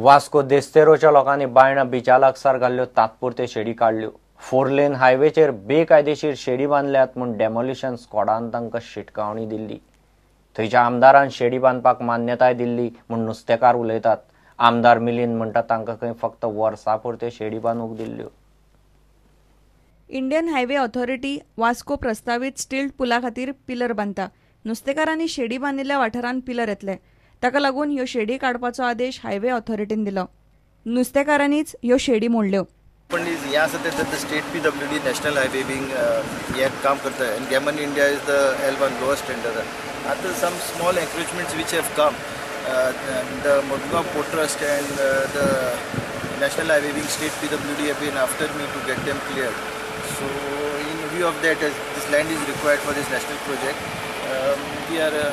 वास्को देस्तेरोच्या लोकांनी बायणा बिचा लागसार घाल्ल्यो तात्पुरत्यो शेडी काडल्यो. 4 लेन हायवेचेर बेकायदेशीर शेडी बांदल्यात म्हूण डेमोलिशन स्क्वॉडान तांकां शिटकावणी दिल्ली. थंयच्या आमदारान शेडी बांदपाक मान्यताय दिल्ली म्हूण नुस्तेकार उलयतात. आमदार मिलिंद म्हणटा तांकां खंय फक्त वर्सा पुरत्यो शेडी बांदूंक दिल्ल्यो. इंडियन हायवे ऑथॉरिटी वास्को प्रस्तावीत स्टिल्ट पुला खातीर पिलर बांदता. नुस्तेकारांनी शेडी बांदिल्ल्या वाठारांत पिलर येतले. ताका लागून ह्यो शेडी काडपाचो आदेश हायवे ऑथॉरिटीन दिलो. नुस्तेकारांनीच ह्यो शेडी मोडल्यो. पण हें आसा तें state PWD national highway wing हें काम करता आनी Gammon India is the L1 lowest tender. आतां some small encroachments which have come, the Mormugao Port Trust and the National Highway Wing State PWD have been after me to get them cleared. So in view of that, as this land is required for this national project, we are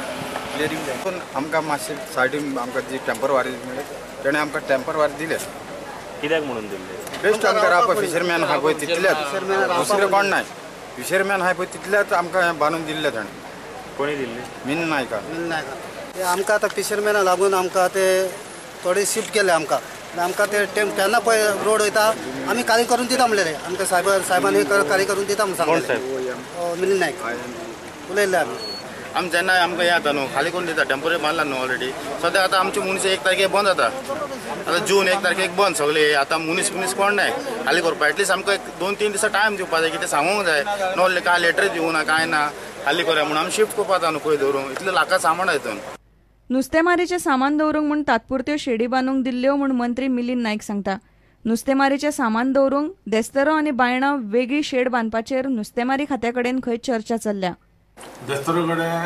clearing them. पूण आमकां मातशें सायडीन आमकां जी temporary मेळ्ळी तेणें आमकां temporary दिले. कित्याक म्हणून दिल्ले? बेस्ट आमकां रावपा फिशरमॅन आहा पळय तितलेच, दुसरे कोण नाय. फिशरमॅन आहा पळय तितलेच आमकां हें बांदून दिल्लें तेणें. कोणी दिल्ले? मिन नायका. मिन नायका. आमकां आतां फिशरमॅना लागून आमकां ते थोडे शिफ्ट केले आमकां. आमकां ते टेम केन्ना पळय रोड वयता आमी खाली करून दिता म्हणलें. आमकां साहेबांनी खाली करून दिता म्हणून सांगलें. मिलिंद नायक उलयल्ले आमी. आमी जेन्ना आमकां हें जाता न्हू खाली करून दिता. टेम्पोररी बांदला न्हू ऑलरेडी. सद्या आतां आमचे मनीस 1 तारखेक बंद जाता. आतां जून 1 तारखेक बंद सगळे. आतां मनीस मनीस कोण नाय खाली करपाक. एटलिस्ट आमकां 2-3 दिसां टायम दिवपा जाय, कितें सांगूंक जाय. नो कांय लेटर दिवंक ना कांय ना खाली करूया म्हणून आमी शिफ्ट करपा जाता न्हू खंय दवरूंक. इतलें लाखां सामान हितून. नुस्तेमारीचें सामान दवरूंक म्हूण तात्पुरत्यो शेडी बांदूंक दिल्ल्यो म्हूण मंत्री मिलिंद नायक सांगता. नुस्तेमारीचें सामान दवरूंक देस्तेरो आनी बायणा वेगळी शेड बांदपाचेर नुस्तेमारी खात्या कडेन खंय चर्चा चल्ल्या. देस्तेरो कडेन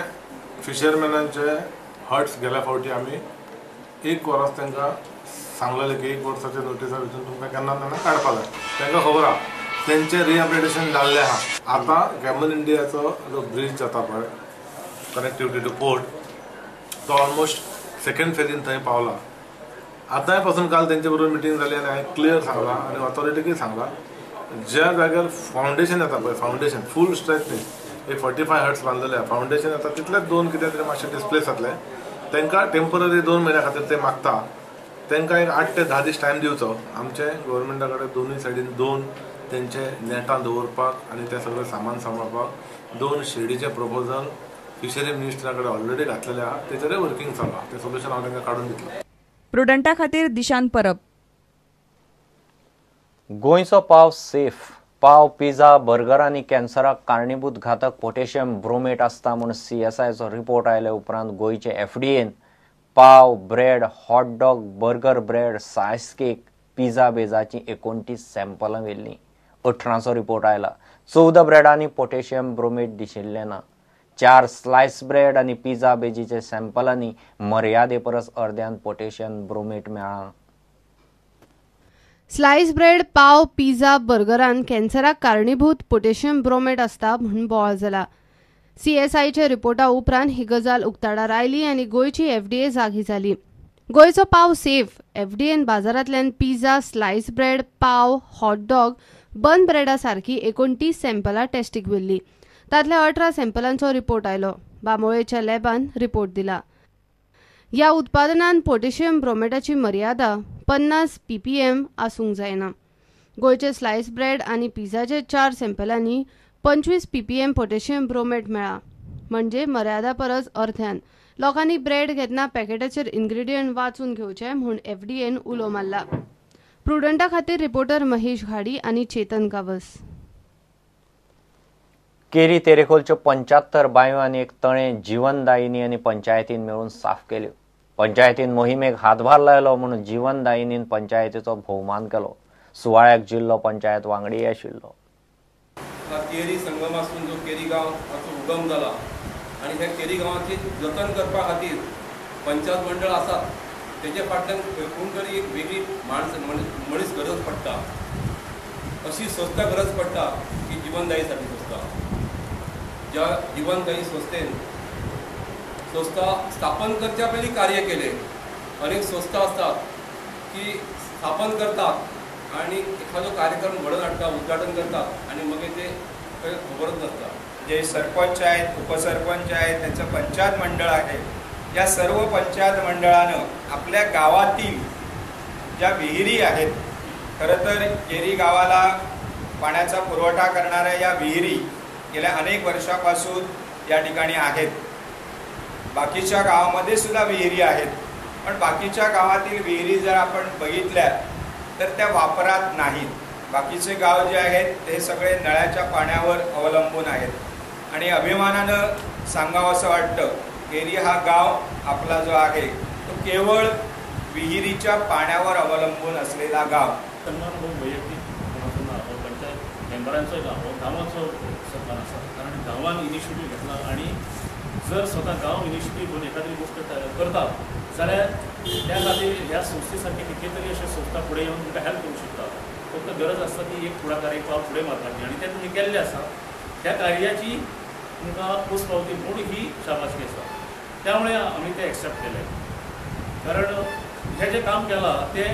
फिशरमॅनांचे हट्स गेल्या फावटी आमी 1 वर्स तांकां सांगलेलें की 1 वर्साच्या नोटिसा भितर तुमकां केन्ना तेन्ना काडपा जाय. तांकां खबर आहा तेंचें रिहेबिलिटेशन जाल्लें आहा. आतां गॅमन इंडियाचो जो ब्रीज जाता पळय कनेक्टिविटी टू पोर्ट, तो ऑलमोस्ट सेकंड फेजीन थंय पावला. आतांय पासून काल तेंचे बरोबर मिटींग जाली आनी हांवें क्लियर सांगलां आनी ऑथॉरिटीकूय सांगलां, ज्या जाग्यार फावंडेशन येता पळय, फावंडेशन फूल स्ट्रेच न्ही, एक 45 हट्स बांदलेले आहा, फावंडेशन येता तितलेच 2 कितें तरी मातशे डिस्प्लेस जातले. तांकां टेम्पररी 2 म्हयन्या खातीर ते मागता. तांकां एक 8 ते 10 दीस टायम दिवचो. आमचे गव्हर्मेंटा कडेन दोनूय सायडीन 2 तेंचे नेटां दवरपाक आनी तें सगळें सामान सांबाळपाक 2 शेडीचें प्रपोजल फिशरी मिनिस्टरा कडेन ऑलरेडी घातलेलें आहा. तेचेरूय वर्किंग चालू आहा. तें सोल्युशन हांव तांकां काडून दितलो. प्रुडंटा खातीर दिशांत परब. गोंयचो पाव सेफ. पाव, पिझ्झा, बर्गर आनी कॅन्सराक कारणीभूत घातक पोटॅशियम ब्रोमेट आसता म्हूण CSIचो रिपोर्ट आयले उपरांत गोंयचे FDAन pav, bread, hot dog, burger bread, slice cake, pizza बेजाचीं 29 सॅम्पलां व्हेल्लीं. 18चो रिपोर्ट आयला. 14 ब्रेडांनी पोटॅशियम ब्रोमेट दिशिल्लें ना. 4 स्लायस ब्रेड आनी पिझ्झा बेजीच्या सॅम्पलांनी मर्यादे परस अर्द्यान पोटॅशियम ब्रोमेट मेळ्ळां. स्लायस ब्रेड, पाव, पिझ्झा, बर्गरान कॅन्सराक कारणीभूत पोटॅशियम ब्रोमेट आसता म्हूण बोवाळ जाला. CSIच्या रिपोर्टा उपरांत ही गजाल उक्ताडार आयली आनी गोंयची FDA जागी जाली. गोंयचो पाव सेफ. FDAन बाजारांतल्यान पिझ्झा, स्लायस ब्रेड, पाव, हॉट डॉग, बन ब्रेडा सारकी 29 सॅम्पलां टेस्टीक व्हेल्ली. तांतल्या 18 सॅम्पलांचो रिपोर्ट आयलो. बांबोळेच्या लॅबान रिपोर्ट दिला. ह्या उत्पादनान पोटॅशियम ब्रोमेटाची मर्यादा 50 ppm आसूंक जायना. गोंयचे स्लायस ब्रेड आनी पिझ्झाचे 4 सॅम्पलांनी 25 ppm potassium bromate मेळ्ळा, म्हणजे मर्यादा परस अर्ध्यान. लोकांनी ब्रेड घेतना पॅकेटाचेर इन्ग्रेडियंट वाचून घेवचे म्हूण FDAन उलो मारला. प्रुडंटा खातीर रिपोर्टर महेश घाडी आनी चेतन गावस. केरी तेरेखोलच्यो 75 बांयो आनी एक तळें जीवनदायिनी आनी पंचायतीन मेळून साफ केल्यो. पंचायतीन मोहिमेक हातभार लायलो म्हणून जीवनदायिनीन पंचायतीचो भोवमान केलो. सुवाळ्याक जिल्लो पंचायत वांगडी आशिल्लो. केरी संगमासून जो केरी गांव हाचो उगम जाला आनी ह्या केरी गांवाची जतन करपा खातीर पंचायत मंडळ आसात, तेजे फाटल्यान कोण तरी एक वेगळी माणस मनीस गरज पडटा, अशी संस्था गरज पडटा की जीवनदायी सारकी संस्था. ज्या जीवनदायी संस्थेन संस्था स्थापन करच्या पयलीं कार्य केलें. अनेक संस्था आसतात की स्थापन करतात आनी एखादो कार्यक्रम घडोवन हाडटा, उद्घाटन करतात आनी मागीर ते खबरच नासता. जे सरपंच आहेत, उपसरपंच आहेत, त्यांचं पंचायत मंडळ आहे, या सर्व पंचायत मंडळानं आपल्या गावातील ज्या विहिरी आहेत, खरं तर केरी गावाला पाण्याचा पुरवठा करणाऱ्या या विहिरी गेल्या अनेक वर्षापासून या ठिकाणी आहेत. बाकीच्या गावामध्ये सुद्धा विहिरी आहेत, पण बाकीच्या गावातील विहिरी जर आपण बघितल्या तर त्या वापरात नाहीत. बाकीचे गाव जे आहेत ते सगळे नळाच्या पाण्यावर अवलंबून आहेत. आणि अभिमानानं सांगावं असं वाटतं, केरी हा गाव आपला जो आहे तो केवळ विहिरीच्या पाण्यावर अवलंबून असलेला गाव. सन्मान हो वैयक्तीक कोणाचो ना, हो पंचायत मेंबरांचोय ना, हो गांवाचो सन्मान आसा. कारण गांवान इनिशिएटीव घेतला आनी जर स्वता गांव इनिशिएटीव घेवन एखादी गोश्ट करता जाल्यार त्या खातीर ह्या संस्थे सारखे कितले तरी अशे संस्था फुडें येवन तुमकां हेल्प करूंक शकता. फक्त गरज आसता ती एक फुडाकार, एक पावल फुडें मारपाची आनी तें तुमी केल्लें आसा. त्या कार्याची तुमकां पोस पावती म्हूण ही शाबासकी आसा. त्यामुळे आमी तें एक्सेप्ट केलें, कारण हें जें काम केलां तें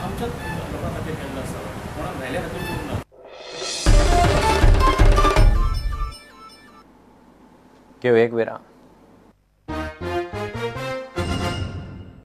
आमच्या लोकां खातीर केल्लें आसा, कोणाक भायल्या खातीर करूंक ना. घेवया एक विराम.